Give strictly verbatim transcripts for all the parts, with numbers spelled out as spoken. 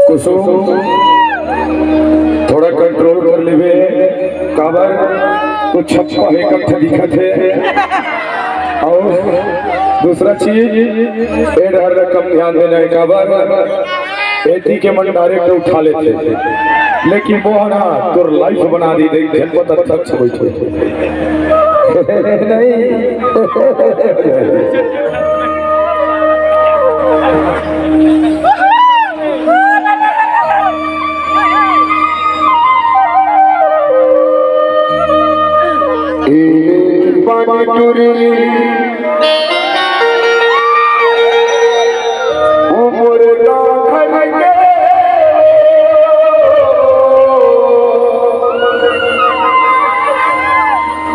कुसुम, थोड़ा कंट्रोल कर लेबे, काबर तो छप्पा हे, कट्ठा दिखत हे। अउ दूसरा चीज, ए डहर ला कम ध्यान देना हे, काबर एती के मन डायरेक्ट उठा लेथे, लेकिन मोहना तोर लाइफ बना दी, देख झन पता तक से बैठे। नहीं। ए पानी टूरी ओ मोर गाँव घर के,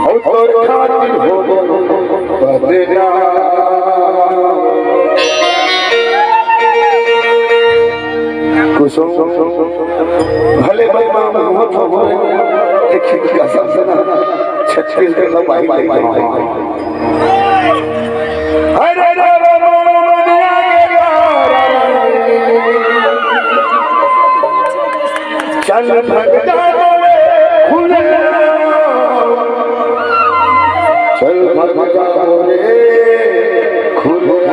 ओ तोर खातिर हो बदनाम। कुसुम, भले बदनाम होत हो, लेकिन कसम से ना, छत्तीसगढ़ का भाई, भाई, भाई। अरे रे रे रे रे रे रे रे। चल भगता बोले खुले। चल भगता बोले खुले।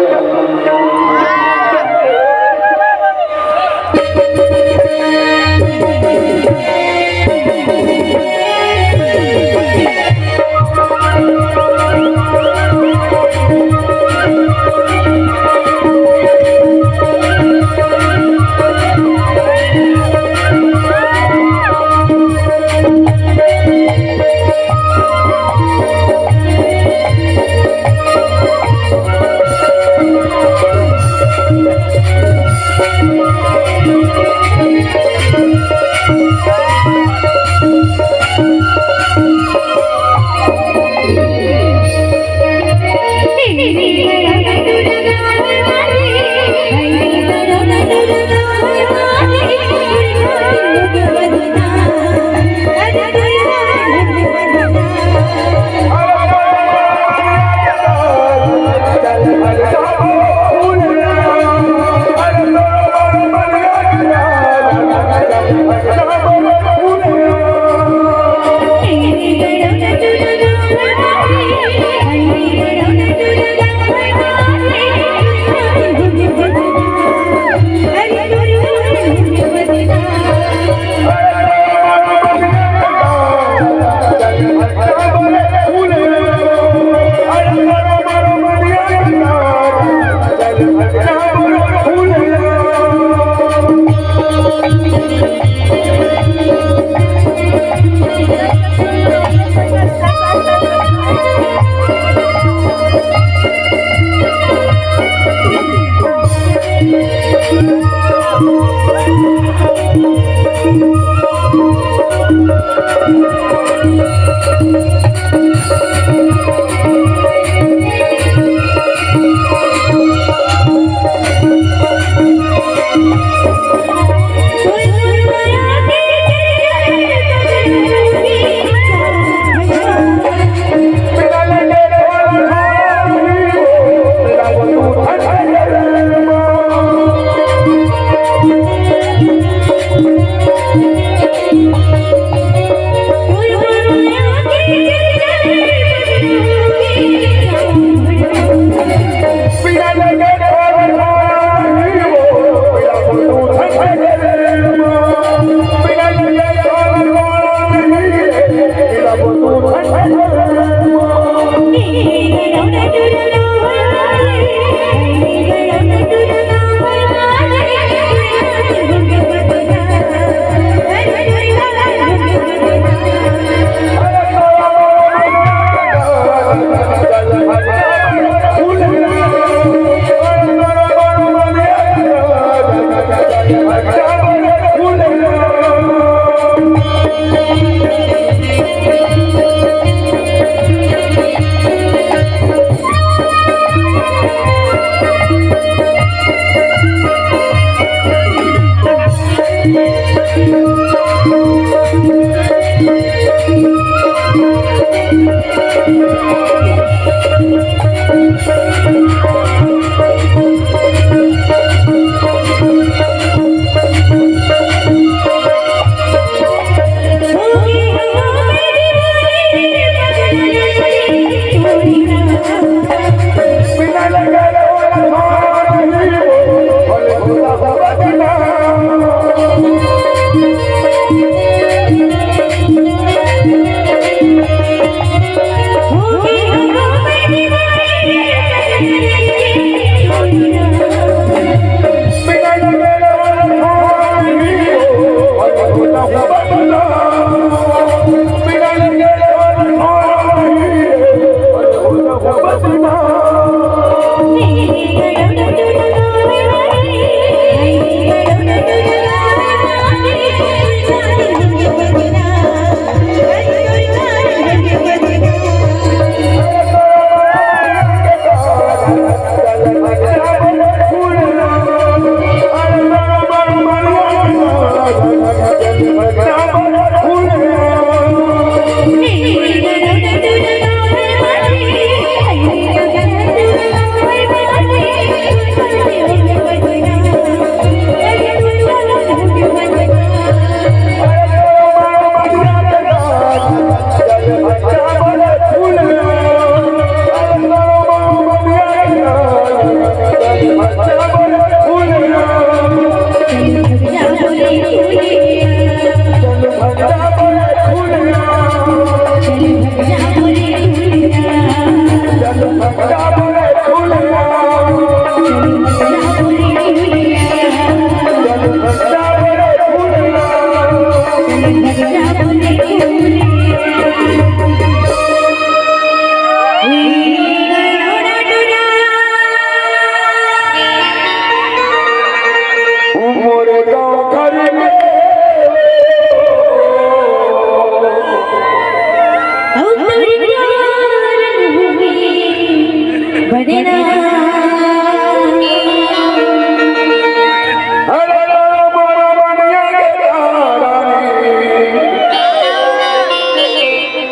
मोर गाँव घर में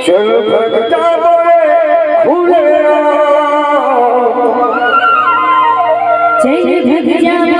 चल भगता बोले खुले। चल भगता